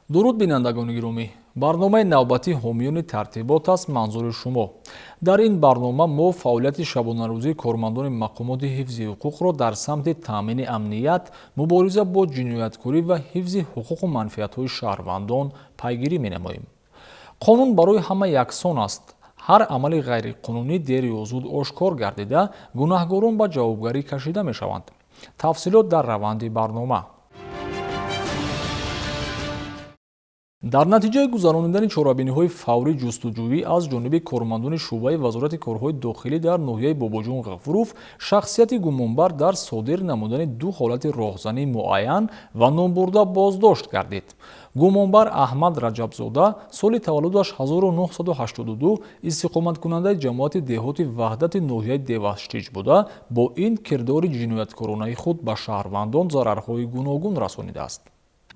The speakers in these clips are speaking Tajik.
Дуруд, бинандагони гиромӣ! Барномаи навбатии ҳомиёни тартибот аст манзури шумо. Дар ин барнома мо фаъолияти шабонарӯзии кормандони мақомоти ҳифзи ҳуқуқро дар самти таъмини амният, мубориза бо ҷинояткорӣ ва ҳифзи ҳуқуқу манфиатҳои шаҳрвандон пайгирӣ менамоем. Қонун барои ҳама яксон аст. Ҳар амали ғайриқонунӣ дер ё зуд ошкор гардида, гунаҳгорон ба ҷавобгарӣ кашида мешаванд. Тафсилот дар раванди барнома. Дар натиҷаи гузаронидани чорабиниҳои фаврӣ ҷустуҷӯӣ аз ҷониби кормандони шӯъбаи Вазорати корҳои дохилӣ дар ноҳияи Бобоҷон Ғафуров, шахсияти гумонбар дар содир намудани ду ҳолати роҳзанӣ муайян ва номбурда боздошт гардид. Гумонбар Аҳмад Раҷабзода, соли таваллудаш 1982, истиқоматкунандаи ҷамоати деҳоти Ваҳдати ноҳияи Деваштич буда, бо ин кирдори ҷинояткоронаи худ ба шаҳрвандон зарарҳои гуногун расонидааст.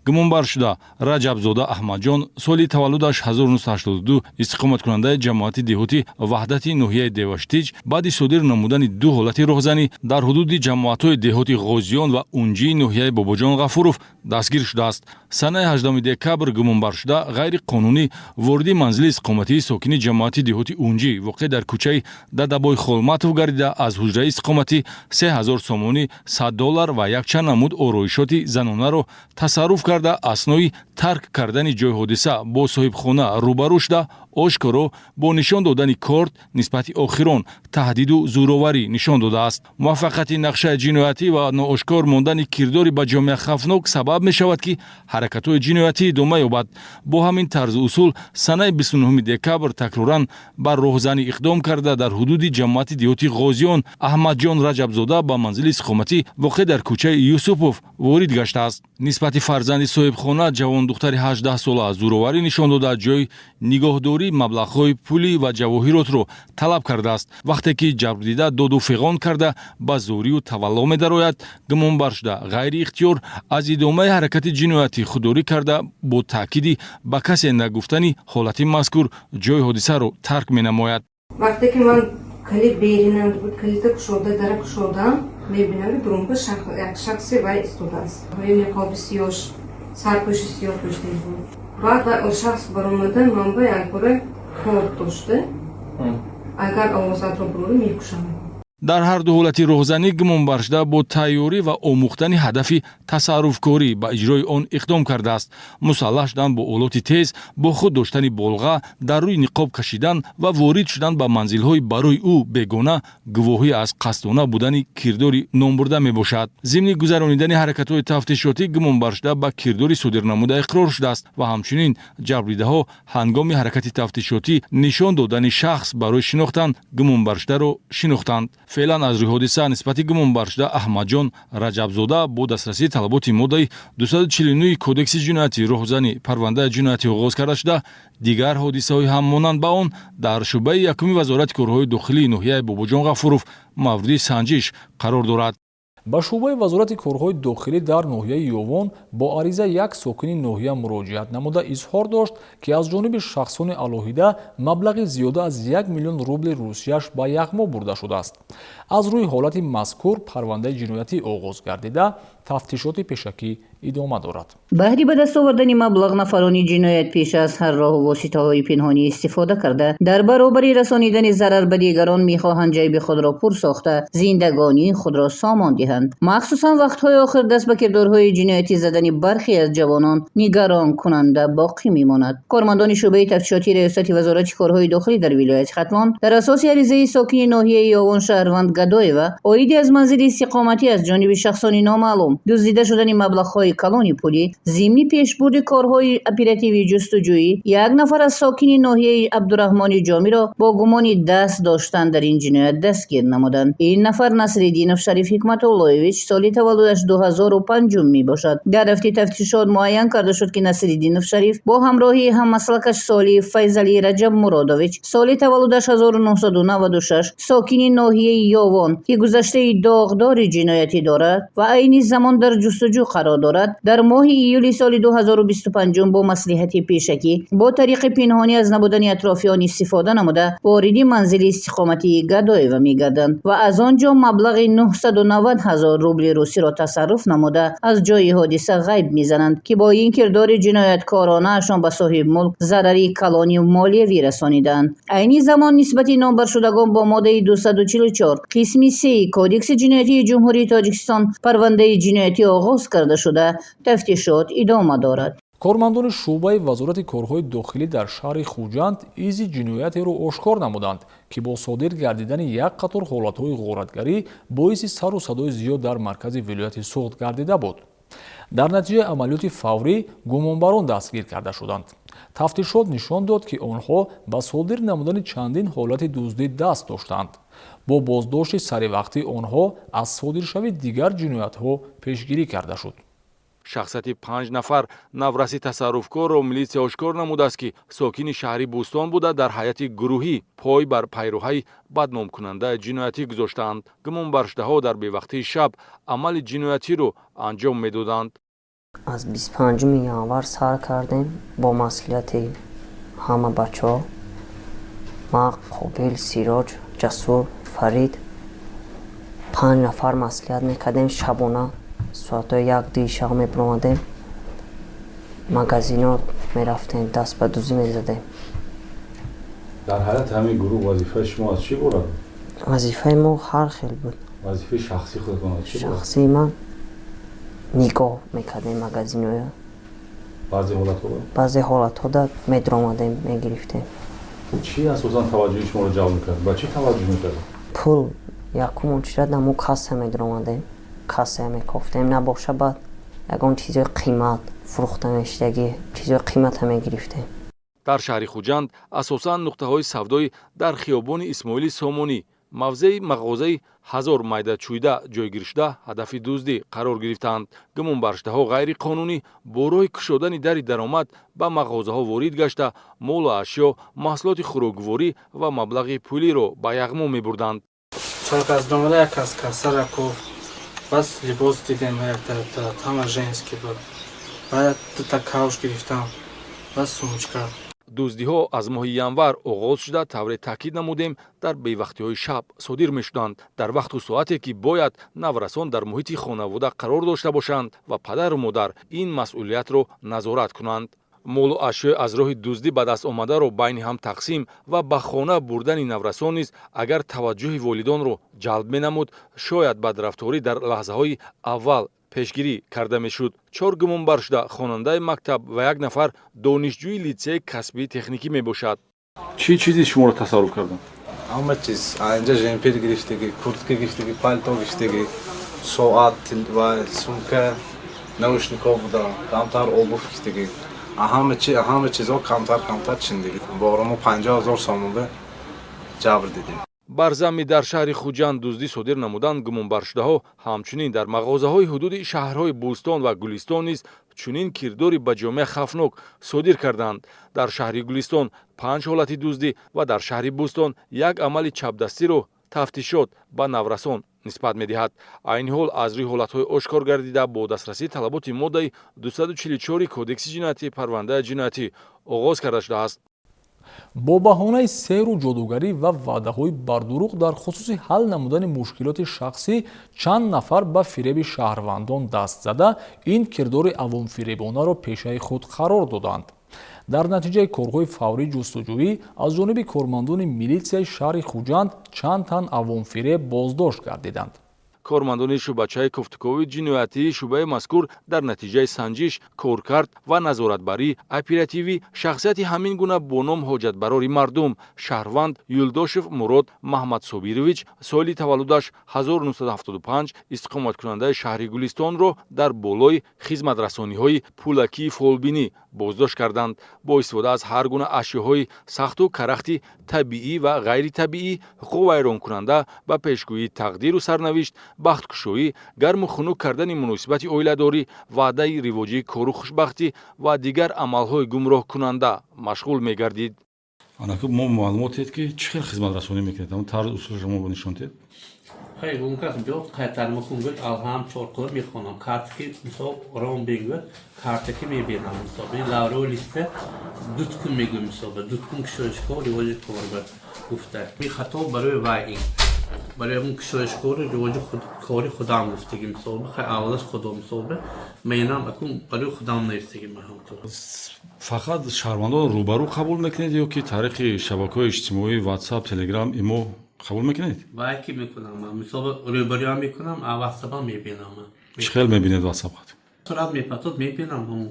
Гумонбар шуда Раҷабзода Аҳмадҷон, соли таваллудаш 1982, истиқоматкунандаи ҷамоати деҳоти Ваҳдати ноҳияи Деваштич, баъди содир намудани ду ҳолати роҳзанӣ дар ҳудуди ҷамоатҳои деҳоти Ғозиён ва Унҷии ноҳияи Бобоҷон Ғафуров дастгир шудааст. Санаи 8 декабр гумонбаршуда ғайриқонунӣ вориди манзили истиқоматии сокини ҷамоати деҳоти Унҷӣ, воқеъ дар кӯчаи Дадабой Холматов гардида, аз ҳуҷраи истиқоматӣ 3000 сомонӣ, 100 доллар ва якчанд намуд ороишоти занонаро тасарруф карда, аснои тарк кардани ҷойи ҳодиса бо соҳибхона рӯбарӯ шуда, ошкоро бо нишон додани корт нисбати охирон таҳдиду зӯроварӣ нишон додааст. Муваффақияти нақшаи ҷиноятӣ ва ноошкор мондани кирдори ба ҷомеа хавфнок сабаб мешавад, ки ҳаракатҳои ҷиноятӣ идома ёбад. Бо ҳамин тарзу усул санаи 29 декабр такроран бар роҳзанӣ иқдом карда, дар ҳудуди ҷамоати деҳоти Ғозиён Аҳмадҷон Раҷабзода ба манзили истиқоматӣ, воқеъ дар кӯчаи Юсупов, ворид гаштааст. Нисбати фарзанди соҳибхона, ҷавондухтари 18сола, зӯроварӣ нишон дода, ҷои нигоҳдории маблағҳои пулӣ ва ҷавоҳиротро талаб кардааст. Вақте ки ҷабрдида доду фиғон карда, ба зӯрию тавалло медарояд, гумонбар шуда ғайриихтиёр аз идомаи ҳаракати ҷиноятӣ худдорӣ карда, бо таъкиди ба касе нагуфтани ҳолати мазкур ҷои ҳодисаро тарк менамояд. Вақте ки ман калид беринам буд, калида кушода, дара кушодам, мебинам, дурумба як шахсе вай истодааст. Ниқоби сиёш, сарпӯши сиёҳ пӯшида буд. Баъд вай он шахс баромада, ман ба якбора корд дошта, агар овозатро бурорӣ, мекушам. Дар ҳар ду ҳолати роҳзанӣ гумонбаршуда бо тайёрӣ ва омӯхтани ҳадафи тасарруфкорӣ ба иҷрои он иқдом кардааст. Мусаллаҳ шудан бо олоти тез, бо худ доштани болға, дар рӯи ниқоб кашидан ва ворид шудан ба манзилҳои барои ӯ бегона гувоҳӣ аз қасдона будани кирдори номбурда мебошад. Зимни гузаронидани ҳаракатҳои тафтишотӣ гумонбаршуда ба кирдори содирнамуда иқрор шудааст ва ҳамчунин ҷабрдидаҳо ҳангоми ҳаракати тафтишотӣ нишон додани шахс барои шинохтан гумонбаршударо шинохтанд. Феълан аз рӯи ҳодиса нисбати гумонбаршуда Аҳмадҷон Раҷабзода бо дастрасии талаботи моддаи 249 Кодекси ҷиноятӣ, роҳзанӣ, парвандаи ҷиноятӣ оғоз карда шуда, дигар ҳодисаҳои ҳаммонанд ба он дар шӯъбаи якуми Вазорати корҳои дохилии ноҳияи Бобоҷон Ғафуров мавриди санҷиш қарор дорад. Ба шӯъбаи Вазорати корҳои дохилӣ дар ноҳияи Ёвон бо ариза як сокини ноҳия муроҷиат намуда, изҳор дошт, ки аз ҷониби шахсони алоҳида маблағи зиёда аз 1 миллион рубли русияш ба яғмо бурда шудааст. Аз рӯи ҳолати мазкур парвандаи ҷиноятӣ оғоз гардида, тафтишоти пешакӣ идома дорад. Баҳри ба даст овардани маблағ нафарони ҷиноятпеша аз ҳар роҳу воситаҳои пинҳонӣ истифода карда, дар баробари расонидани зарар ба дигарон мехоҳанд ҷайби худро пур сохта, зиндагонии худро сомон диҳанд. Махсусан вақтҳои охир даст ба кирдорҳои ҷиноятӣ задани бархе аз ҷавонон нигаронкунанда боқӣ мемонад. Кормандони шӯъбаи тафтишотии Раёсати Вазорати корҳои дохилӣ дар вилояти Хатлон дар асоси аризаи сокини ноҳияи Ёвон шаҳрванд Гадоева оиди аз манзили истиқоматӣ аз ҷониби шахсони номаълум дуздида шудани маблағҳои калони пулӣ, зимни пешбурди корҳои оперативии ҷустуҷӯӣ як нафар аз сокини ноҳияи Абдураҳмони Ҷомиро бо гумони даст доштан дар ин ҷиноят дастгир намуданд. Ин нафар Насриддинов Шариф Ҳикматуллоевич, соли таваллудаш 2005 мебошад. Дар рафти тафтишот муайян карда шуд, ки Насриддинов Шариф бо ҳамроҳии ҳаммаслакаш Солиев Файзалӣ Раҷаб Муродович, соли таваллудаш 1996, сокини ноҳияи Ёвон, ки гузаштаи доғдори ҷиноятӣ дорад ва айни замон дар ҷустуҷӯ қарор дорад. дорад, дар моҳи июли соли 2025 бо маслиҳати пешакӣ бо тариқи пинҳонӣ аз набудани атрофиён истифода намуда, вориди манзили истиқоматии Гадоева мегарданд ва аз он ҷо маблағи 990 ҳазор рубли русиро тасарруф намуда, аз ҷои ҳодиса ғайб мезананд, ки бо ин кирдори ҷинояткоронаашон ба соҳибмулк зарари калони молиявӣ расониданд. Айни замон нисбати номбаршудагон бо моддаи 244 қисми 3 Кодекси ҷиноятии Ҷумҳурии Тоҷикистон парвандаи ҷиноятӣ оғоз карда шуда, тафтишот идома дорад. Кормандони шӯъбаи Вазорати корҳои дохилӣ дар шаҳри Хуҷанд изи ҷиноятеро ошкор намуданд, ки бо содир гардидани як қатор ҳолатҳои ғоратгарӣ боиси сару садои зиёд дар маркази вилояти Суғд гардида буд. Дар натиҷаи амалиёти фаврӣ гумонбарон дастгир карда шуданд. Тафтишот нишон дод, ки онҳо ба содир намудани чандин ҳолати дуздӣ даст доштанд. Бо боздошти саривақтии онҳо аз содиршавии дигар ҷиноятҳо пешгирӣ карда шуд. Шахсияти панҷ нафар навраси тасарруфкорро милитсия ошкор намудааст, ки сокини шаҳри Бӯстон буда, дар ҳайати гурӯҳӣ пой бар пайроҳаи бадномкунандаи ҷиноятӣ гузоштаанд. Гумонбаршудаҳо дар бевақтии шаб амали ҷиноятиро анҷом медоданд. Аз 25 январ сар кардем бо маслиҳати ҳама бачаҳо: ман, Қобил, Сироҷ, Ҷасур, Фарид. Панҷ нафар маслиҳат мекардем. Шабона соатҳои 1-2 шаб мебиромадем, магазино мерафтем, даст ба дузӣ мезадем. Дар ҳайати ҳамин гурӯҳ вазифаи шумо аз чӣ иборат буд? Вазифаи мо ҳар хел буд. Вазифаи шахсии худатон аз чӣ буд? Шахсии ман нигоҳ мекардем магазиноя. Баъзе ҳолатҳо? Баъзе ҳолатҳода медромадем, мегирифтем. Чӣ асосан таваҷҷӯҳи шуморо ҷалб мекард? Ба чӣ таваҷҷӯҳ мекардед? Пул. Якум очередь намо касса медромадем, кассая мекофтем, набоша, баъд ягон чизои қимат фурӯхта мешидагӣ, чизои қимата мегирифтем. Дар шаҳри Хуҷанд асосан нуқтаҳои савдои дар хиёбони Исмоили Сомонӣ, мавзеи мағозаи ҳазор майдачӯйда ҷойгиршуда ҳадафи дуздӣ қарор гирифтаанд. Гумонбаршудаҳо ғайриқонунӣ бо роҳи кушодани дари даромад ба мағозаҳо ворид гашта, молу ашё, маҳсулоти хӯрокворӣ ва маблағи пулиро ба яғмо мебурданд. Чор кас домада, як кас кассара кофт. Бас либос дидем, ҳама женский буд. Баъд дута кавш гирифтам, бас сумочка. Дуздиҳо аз моҳи январ оғоз шуда, тавре таъкид намудем, дар бевақтиҳои шаб содир мешуданд, дар вақту соате ки бояд наврасон дар муҳити хонавода қарор дошта бошанд ва падару модар ин масъулиятро назорат кунанд. Молу ашёи аз роҳи дуздӣ ба даст омадаро байни ҳам тақсим ва ба хона бурдани наврасон низ агар таваҷҷӯҳи волидонро ҷалб менамуд, шояд бадрафторӣ дар лаҳзаҳои аввал пешгирӣ карда мешуд. Чор гумонбаршуда хонандаи мактаб ва як нафар донишҷӯи литсеи касбии техникӣ мебошад. Чӣ чизи шуморо тасарруф карданд? Ҳама чиз. Инҷа жемпер гирифтагӣ, куртка гирифтагӣ, палто гирифтагӣ, соат ва сумка, наушникҳо буда, камтар обувь гирифтагӣ. Ҳама чизҳо камтар камтар чиндагӣ. Борамо 50 000 сомонда ҷабр дидем. Бар замми дар шаҳри Хуҷанд дуздӣ содир намуданд, гумонбаршудаҳо ҳамчунин дар мағозаҳои ҳудуди шаҳрҳои Бӯстон ва Гулистон низ чунин кирдори ба ҷомеа хавфнок содир карданд. Дар шаҳри Гулистон панҷ ҳолати дуздӣ ва дар шаҳри Бӯстон як амали чапдастиро тафтишот ба наврасон нисбат медиҳад. Айни ҳол аз рӯи ҳолатҳои ошкор гардида бо дастрасии талаботи моддаи 244 Кодекси ҷиноятӣ парвандаи ҷиноятӣ оғоз карда шудааст. Бо баҳонаи сеҳру ҷодугарӣ ва ваъдаҳои бардурӯғ дар хусуси ҳал намудани мушкилоти шахсӣ чанд нафар ба фиреби шаҳрвандон даст зада, ин кирдори авомфиребонаро пешаи худ қарор доданд. Дар натиҷаи корҳои фаврии ҷустуҷӯӣ аз ҷониби кормандони милитсияи шаҳри Хуҷанд чанд тан авомфиреб боздошт гардиданд. Кормандони шӯъбачаи кофтукови ҷиноятии шӯъбаи мазкур дар натиҷаи санҷиш, коркард ва назоратбарии оперативӣ шахсияти ҳамин гуна бо ном ҳоҷатбарори мардум, шаҳрванд Юлдошев Мурод Маҳмадсобирович, соли таваллудаш 1975, истиқоматкунандаи шаҳри Гулистонро дар болои хизматрасониҳои пулакии фолбинӣ боздошт карданд. Бо истифода аз ҳар гуна ашёҳои сахту карахти табиӣ ва ғайритабиӣ, ҳуқуқвайронкунанда ба пешгӯии тақдиру сарнавишт, бахткушоӣ, гарму хунук кардани муносибати оиладорӣ, ваъдаи ривоҷии кору хушбахтӣ ва дигар амалҳои гумроҳкунанда машғул мегардид. Анаку мо маълумот диҳед, ки чӣ хел хизматрасонӣ мекунед, ҳамн тарз усулашро мо нишон диҳед. Хай, он кас биёд, қайтарма кун гӯяд, алҳам чорқула мехонам. Картаки, мисол, ром бигӯяд, картаки мебинам, мисол. Ин лавровый листа дуткун мегӯям, мисол, дуткун кушоишкор ривоҷи кор ба гуфта. Ин хато барои вай, ин барои ҳамун кушоишкори ривоҷи кори худам гуфтагӣ, мисол. Хай, аввалаш худо, мисол, менам акун барои худам навистагӣ ман ҳамтур. Фақат шаҳрвандон рӯбарӯ қабул мекунед ё ки тариқи шабакаҳои иҷтимоӣ, Ватсап, Телеграм, Имо қабул мекунед? Вай ки мекунам ман, мисол, рӯбарӯям мекунам, а Ватсапам мебинам ман. Чӣ хел мебинед Ватсап хат? Сурат мепатод, мебинам ҳамун.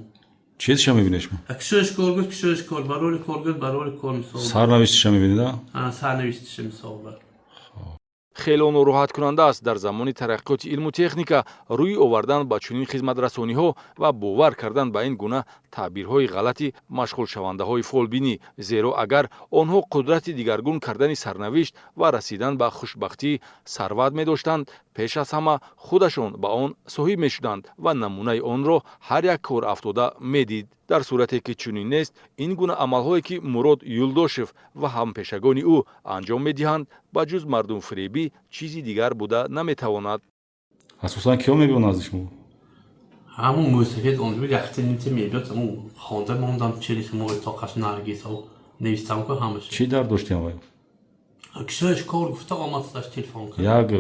Чизша мебинед шумо? Кушоишкор гуфт, кушоишкор, барори кор гуфт, барори кор, мисол. Сарнавиштиша мебинед, а? Сарнавиштиша, мисол. Хеле нороҳаткунанда аст, дар замони тараққиёти илму техника рӯй овардан ба чунин хизматрасониҳо ва бовар кардан ба ин гуна таъбирҳои ғалати машғулшавандаҳои фолбинӣ, зеро агар онҳо қудрати дигаргун кардани сарнавишт ва расидан ба хушбахтии сарват медоштанд, пеш аз ҳама худашон ба он соҳиб мешуданд ва намунаи онро ҳар як корафтода медид. Дар сурате ки чунин нест, ин гуна амалҳое ки Мурод Юлдошев ва ҳампешагони ӯ анҷом медиҳанд, ба ҷуз мардумфиребӣ чизи дигар буда наметавонад. Асосан киҳо мебиёнд назди шумо? Ҳамун мӯсафед онҷо яхта нимта мебиёд, ҳамун хонда мондам, через мо тоқаш Наргиз навистам ку ҳамаш. Чӣ дард доштиам вай? Кишоиш кор гуфта омад, телефон кард. Як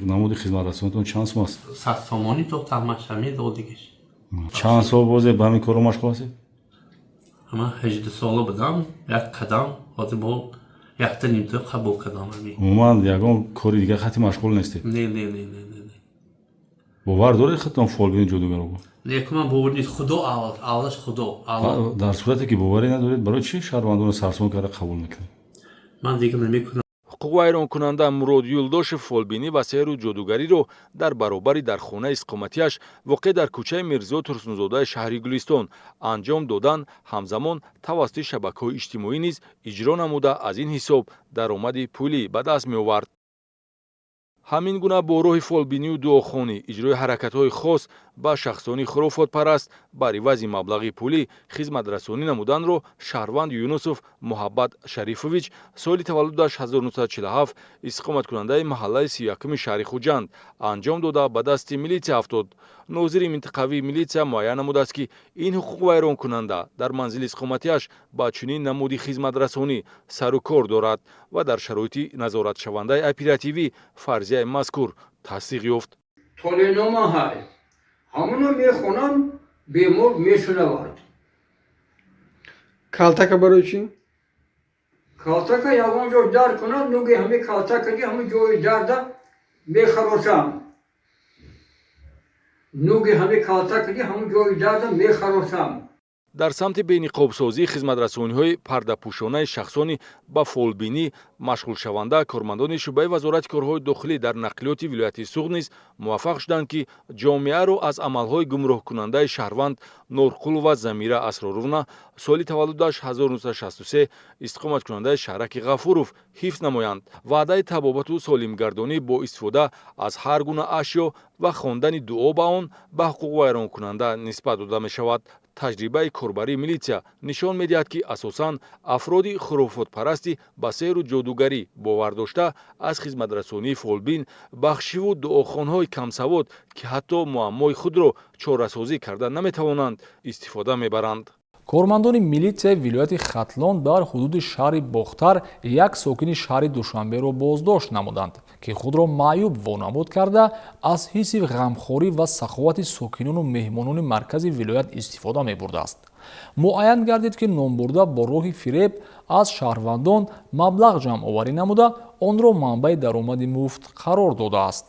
намуди хизматрасонитон чанд сум аст? 100 сомонӣ дод, ҳамаш ҳамин додигиш. Чанд сол бозе ба ҳамин корро машғул ҳастед? Ман 18 сола будам, як қадам, ҳозир бо якта нимта қабул кардам. Умуман ягон кори дигар хати машғул нестед? Не, не, не, не, не. Бовар доред худтон фолбини ҷодугаро? Не, ку ман бовар нест. Худо аввал, аввалаш худо. Дар сурате ки боварӣ надоред, барои чӣ шаҳрвандонро сарсон карда қабул мекунед? Ман дигар намекунам. Ҳуқуқвайронкунанда Мурод Юлдошев фолбинӣ ва сеҳру ҷодугариро дар баробари дар хонаи истиқоматиаш, воқеъ дар кӯчаи Мирзо Турсунзодаи шаҳри Гулистон, анҷом додан, ҳамзамон тавассути шабакаҳои иҷтимоӣ низ иҷро намуда, аз ин ҳисоб даромади пулӣ ба даст меовард. Ҳамин гуна бо роҳи фолбинию дуохонӣ, иҷрои ҳаракатҳои хос ба шахсони хурофотпараст бар ивази маблағи пулӣ хизматрасонӣ намуданро шаҳрванд Юнусов Муҳаббат Шарифович, соли таваллудаш 1947, истиқоматкунандаи маҳаллаи 31-уми шаҳри Хуҷанд, анҷом дода, ба дасти милитсия афтод. Нозири минтақавии милитсия муайян намудааст, ки ин ҳуқуқвайронкунанда дар манзили истиқоматиаш ба чунин намуди хизматрасонӣ сару кор дорад ва дар шароити назоратшавандаи оперативӣ фарзияи мазкур тасдиқ ёфт. Толенома ҳай, ҳамуно мехонам, бемор мешунавад. Калтака барои чӣ? Калтака ягон ҷо дард кунад, нуги ҳами калтакади ҳамун ҷои дарда мехарошам. Нуги ҳами калтакади ҳамун ҷои дарда мехарошам. Дар самти бениқобсозии хизматрасониҳои пардапӯшонаи шахсони ба фолбинӣ машғулшаванда кормандони шӯъбаи Вазорати корҳои дохилӣ дар нақлиёти вилояти Суғд низ муваффақ шуданд, ки ҷомеаро аз амалҳои гумроҳкунандаи шаҳрванд Норқулова Замира Асроровна, соли таваллудаш 1963, истиқоматкунандаи шаҳраки Ғафуров, ҳифз намоянд. Ваъдаи табобату солимгардонӣ бо истифода аз ҳар гуна ашё ва хондани дуо ба он ба ҳуқуқвайронкунанда нисбат дода мешавад. Таҷрибаи корбарии милитсия нишон медиҳад, ки асосан афроди хурофотпарасти ба сеҳру ҷодугарӣ бовар дошта, аз хизматрасонии фолбин, бахшиву дуохонҳои камсавод, ки ҳатто муаммои худро чорасозӣ карда наметавонанд, истифода мебаранд. Кормандони милитсияи вилояти Хатлон дар ҳудуди шаҳри Бохтар як сокини шаҳри Душанберо боздошт намуданд, ки худро маъюб вонамуд карда, аз ҳисси ғамхорӣ ва саховати сокинону меҳмонони маркази вилоят истифода мебурдааст. Муайян гардид, ки номбурда бо роҳи фиреб аз шаҳрвандон маблағ ҷамъоварӣ намуда, онро манбаи даромади муфт қарор додааст.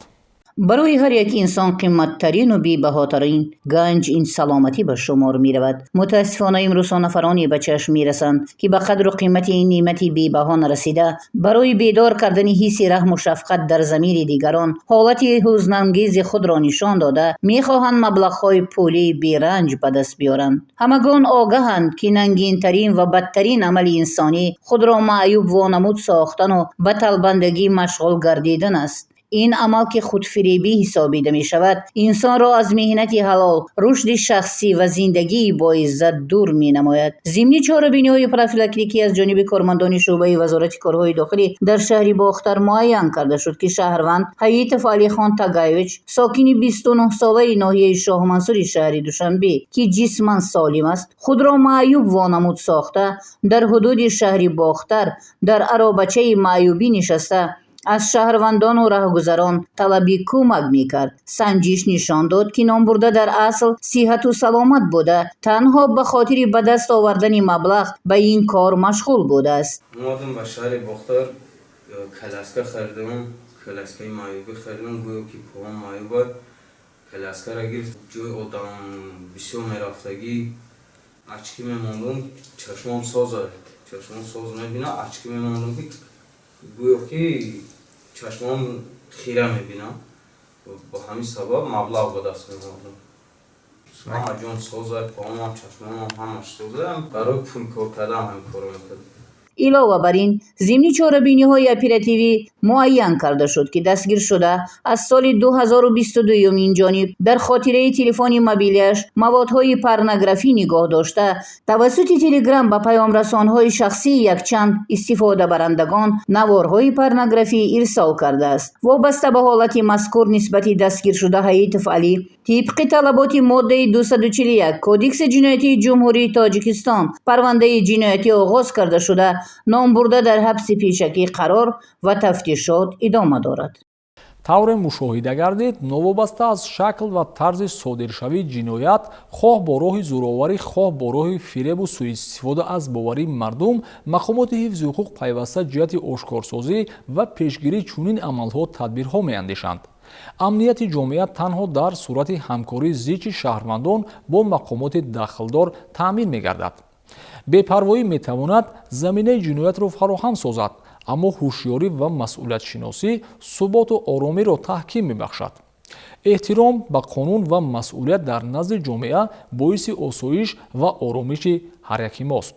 Барои ҳар як инсон қиматтарину бебаҳотарин ганҷ ин саломатӣ ба шумор меравад. Мутаассифона, имрӯзҳо нафароне ба чашм мерасанд, ки ба қадру қимати ин неъмати бебаҳо нарасида, барои бедор кардани ҳисси раҳму шафқат дар замири дигарон ҳолати ҳузнангези худро нишон дода, мехоҳанд маблағҳои пулии беранҷ ба даст биёранд. Ҳамагон огаҳанд, ки нангинтарин ва бадтарин амали инсонӣ худро маъюб вонамуд сохтану ба талбандагӣ машғул гардидан аст. Ин амал, ки худфиребӣ ҳисобида мешавад, инсонро аз меҳнати ҳалол, рушди шахсӣ ва зиндагии боиззат дур менамояд. Зимни чорабиниҳои профилактикӣ аз ҷониби кормандони шӯъбаи Вазорати корҳои дохилӣ дар шаҳри Бохтар муайян карда шуд, ки шаҳрванд Ҳаитов Алихон Тагаевич, сокини 29-солаи ноҳияи Шоҳмансури шаҳри Душанбе, ки ҷисман солим аст, худро маъюб вонамуд сохта, дар ҳудуди шаҳри Бохтар дар аробачаи маъюбӣ нишаста, аз шаҳрвандону раҳгузарон талаби кӯмак мекард. Санҷиш нишон дод, ки номбурда дар асл сиҳату саломат буда, танҳо ба хотири ба даст овардани маблағ ба ин кор машғул будааст. Омадам ба шаҳри Бохтар, коляска харидам, коляскаи маъюбӣ харидам, гӯё ки поам маъюб. Коляскаро гирифт, ҷои одам бисёр мерафтагӣ очки мемондум. Чашмом соза, чашмом соз мебина, очки мемондум, ки гӯё ки чашмом хира мебинам. Ба ҳамин сабаб маблағ ба даст меовардам. Ҳама ҷон соза, поамам, чашмомам, ҳамаш соза. Барои пул кор кардан ҳамин корро мекардам. Илова бар ин, зимни чорабиниҳои оперативӣ муайян карда шуд, ки дастгиршуда аз соли 2022 инҷониб дар хотираи телефони мобилиаш маводҳои порнографӣ нигоҳ дошта, тавассути Телеграм ба паёмрасонҳои шахсии якчанд истифодабарандагон наворҳои порнографӣ ирсол кардааст. Вобаста ба ҳолати мазкур нисбати дастгиршуда Ҳаитов Алӣ тибқи талаботи моддаи 241 Кодекси ҷиноятии Ҷумҳурии Тоҷикистон парвандаи ҷиноятӣ оғоз карда шуда, номбурда дар ҳабси пешакӣ қарор ва тафтишот идома дорад. Тавре мушоҳида гардид, новобаста аз шакл ва тарзи содиршавии ҷиноят, хоҳ бо роҳи зӯроварӣ, хоҳ бо роҳи фиребу суистифода аз боварии мардум, мақомоти ҳифзи ҳуқуқ пайваста ҷиҳати ошкорсозӣ ва пешгирии чунин амалҳо тадбирҳо меандешанд. Амнияти ҷомеа танҳо дар сурати ҳамкории зичи шаҳрвандон бо мақомоти дахлдор таъмин мегардад. Бепарвоӣ метавонад заминаи ҷиноятро фароҳам созад, аммо ҳушёрӣ ва масъулиятшиносӣ суботу оромиро таҳким мебахшад. Эҳтиром ба қонун ва масъулият дар назди ҷомеа боиси осоиш ва оромиши ҳар яки мост.